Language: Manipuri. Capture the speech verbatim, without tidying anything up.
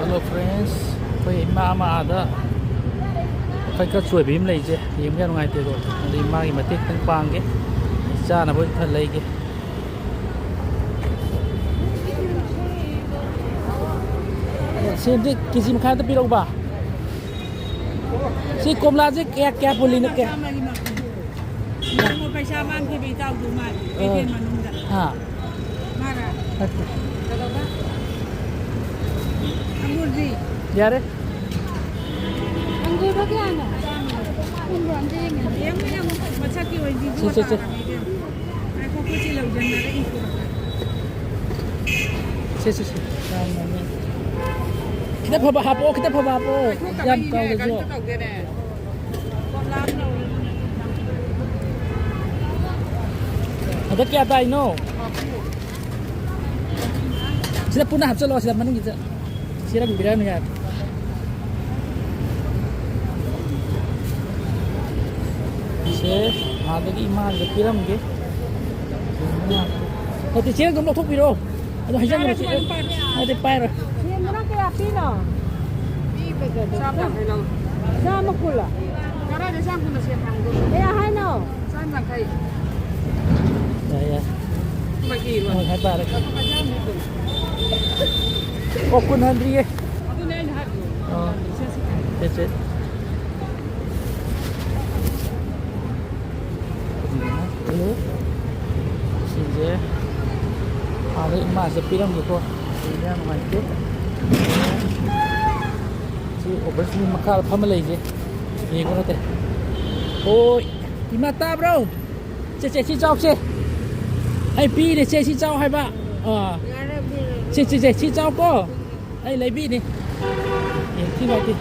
Hello friends, ꯑꯩꯈꯣꯏ ꯏꯃꯥ ꯑꯃ ꯑꯥꯗ ꯈꯔ ꯈꯔ ꯆꯣꯏꯕꯤ ꯑꯃ ꯂꯩꯁꯦ, ꯌꯦꯡꯕ ꯌꯥꯝ ꯅꯨꯡꯉꯥꯏꯇꯦ ꯑꯗꯣ, ꯑꯗꯨꯗꯤ ꯃꯥꯒꯤ ꯃꯇꯦꯡ ꯈꯤꯇꯪ ꯄꯥꯡꯒꯦ, ꯆꯥꯅꯕ ꯈꯔ ꯂꯩꯒꯦ꯫ ꯁꯦꯝꯁꯦ ꯀꯦ ꯖꯤ ꯃꯈꯥꯏ ꯑꯝꯇ ꯄꯤꯔꯛꯎꯕ꯫ ꯁꯤ ꯀꯣꯝꯂꯥꯁꯦ ꯀꯌꯥ ꯀꯌꯥ ꯄꯨꯜꯂꯤꯅꯣ? ꯀꯌꯥ? ꯅꯣꯡꯃ ꯄꯩꯁꯥ ꯃꯥꯡꯈꯤꯕ ꯏꯇꯥꯎꯗꯨ ꯃꯥꯜꯂꯤ, ꯑ꯫ ꯀꯩꯊꯦꯜ ꯃꯅꯨꯡꯗ꯫ ꯍꯥ꯫ ꯃꯥꯔꯥ? ꯅꯠꯇꯦ꯫ ꯀꯩꯗꯧꯕ? ꯑꯪꯒꯨꯔꯗꯤ? ꯌꯥꯔꯦ꯫ ꯑꯪꯒꯨꯔꯗꯣ ꯀꯌꯥꯅꯣ? ꯆꯥꯝꯃ꯫ ꯀꯨꯟꯗꯣ ꯑꯝꯇ ꯌꯦꯡꯉꯦ꯫ ꯌꯦꯡꯉꯨ, ꯌꯦꯡꯉꯨ꯫ ꯃꯁꯛꯀꯤ ꯑꯣꯏꯗꯤ ꯁꯤ, ꯁꯤ, ꯁꯤ꯫ ꯇꯥꯔꯝꯃꯦ ꯏꯕꯦꯝꯃ꯫ ꯉꯥꯏꯈꯣ, ꯑꯩꯈꯣꯏ ꯁꯤ ꯂꯧꯖꯅꯔꯛꯏ꯫ ꯁꯤ, ꯁꯤ, ꯁꯤ꯫ ꯌꯥꯝ ꯅꯨꯡꯉꯥꯏ꯫ ꯈꯤꯇ ꯐꯕ ꯍꯥꯞꯄꯛꯑꯣ, ꯈꯤꯇ ꯐꯕ ꯍꯥꯞꯄꯛꯑꯣ꯫ ꯌꯥꯝ ꯉꯥꯏꯈꯣ, ꯆꯥꯎꯗ꯭ꯔꯁꯨ꯫ ꯀꯩꯅꯣ ꯇꯧꯗꯦꯅꯦ꯫ ꯍꯟꯗꯛ ꯀꯌꯥ ꯇꯥꯏꯅꯣ? ꯁꯤꯗ ꯄꯨꯟꯅ ꯍꯥꯞꯆꯜꯂꯣ, ꯁꯤꯗ ꯃꯅꯨꯡꯒꯤꯗ꯫ ꯁꯤꯔꯝꯕꯤꯔꯝ ꯌꯥꯔꯦ꯫ ꯁꯦ, ꯑꯥꯗꯒꯤ ꯏꯃꯥꯒꯤꯗ ꯄꯤꯔꯝꯒꯦ꯫ ꯅꯠꯇꯦ, ꯆꯦꯔꯪꯗꯣ ꯑꯃ ꯂꯧꯊꯣꯛꯄꯤꯔꯣ꯫ ꯑꯗꯣ ꯍꯩꯖꯤꯟꯈ꯭ꯔꯣ, ꯆꯦ-, ꯅꯠꯇꯦ, ꯄꯥꯏꯔꯣꯏ꯫ ꯁꯦꯝꯕꯅ ꯀꯌꯥ ꯄꯤꯅꯣ? ꯆꯥꯝ ꯌꯥꯡꯈꯩ ꯂꯧ꯫ ꯆꯥꯝꯃ ꯀꯨꯜꯂꯣ? ꯀꯗꯥꯏꯗ ꯆꯥꯝ ꯀꯨꯟꯅꯣ ꯁꯦꯝ ꯐꯪꯗꯣꯏꯅꯣ? ꯀꯌꯥ ꯍꯥꯏꯅꯣ? ꯆꯥꯝ ꯌꯥꯡꯈꯩ꯫ ꯌꯥꯏ, ꯌꯥꯏ꯫ ꯃꯥꯒꯤ ꯍꯣꯏ, ꯍꯥꯏ ꯇꯥꯔꯦ꯫ ꯂꯨꯄꯥ ꯆꯥꯝꯃ ꯀꯨꯟ꯫ ꯑꯣ, ꯀꯨꯟ ꯍꯟꯗ꯭ꯔꯤꯌꯦ꯫ ꯑꯗꯨꯅꯦ ꯑꯩꯅ ꯍꯥꯏꯔꯤꯗꯣ꯫ ꯑꯣ꯫ ꯁꯦ, ꯁꯦ꯫ ꯁꯦ, ꯁꯦ꯫ ꯎꯝ꯫ ꯁꯤꯁꯦ ꯑꯥꯗ ꯏꯃꯥꯁꯦ ꯄꯤꯔꯝꯒꯦꯀꯣ꯫ ꯁꯤꯁꯦ ꯌꯥꯝ ꯅꯨꯡꯉꯥꯏꯇꯦ꯫ ꯁꯤ ꯑꯣꯄꯔꯦꯁꯟꯒꯤ ꯃꯈꯥꯗ ꯐꯝꯃ ꯂꯩꯁꯦ꯫ ꯌꯦꯡꯉꯨ ꯅꯠꯇꯦ꯫ ꯍꯣꯏ꯫ ꯏꯃꯥ ꯇꯥꯕ꯭ꯔꯣ? ꯁꯦ, ꯁꯦ, ꯁꯤ ꯆꯥꯎꯁꯦ꯫ ꯑꯩ ꯄꯤꯔꯦ, ꯁꯦ, ꯁꯤ ꯆꯥꯎ ꯍꯥꯏꯕ꯫ ꯑꯥ꯫ ꯁꯦ, ꯁꯦ, ꯁꯦ, ꯁꯤ ꯆꯥꯎꯀꯣ꯫ ꯑꯩ ꯂꯩꯕꯤꯅꯤ꯫ ꯌꯦꯡ ꯊꯤ ꯅꯨꯡꯉꯥꯏꯇꯦ꯫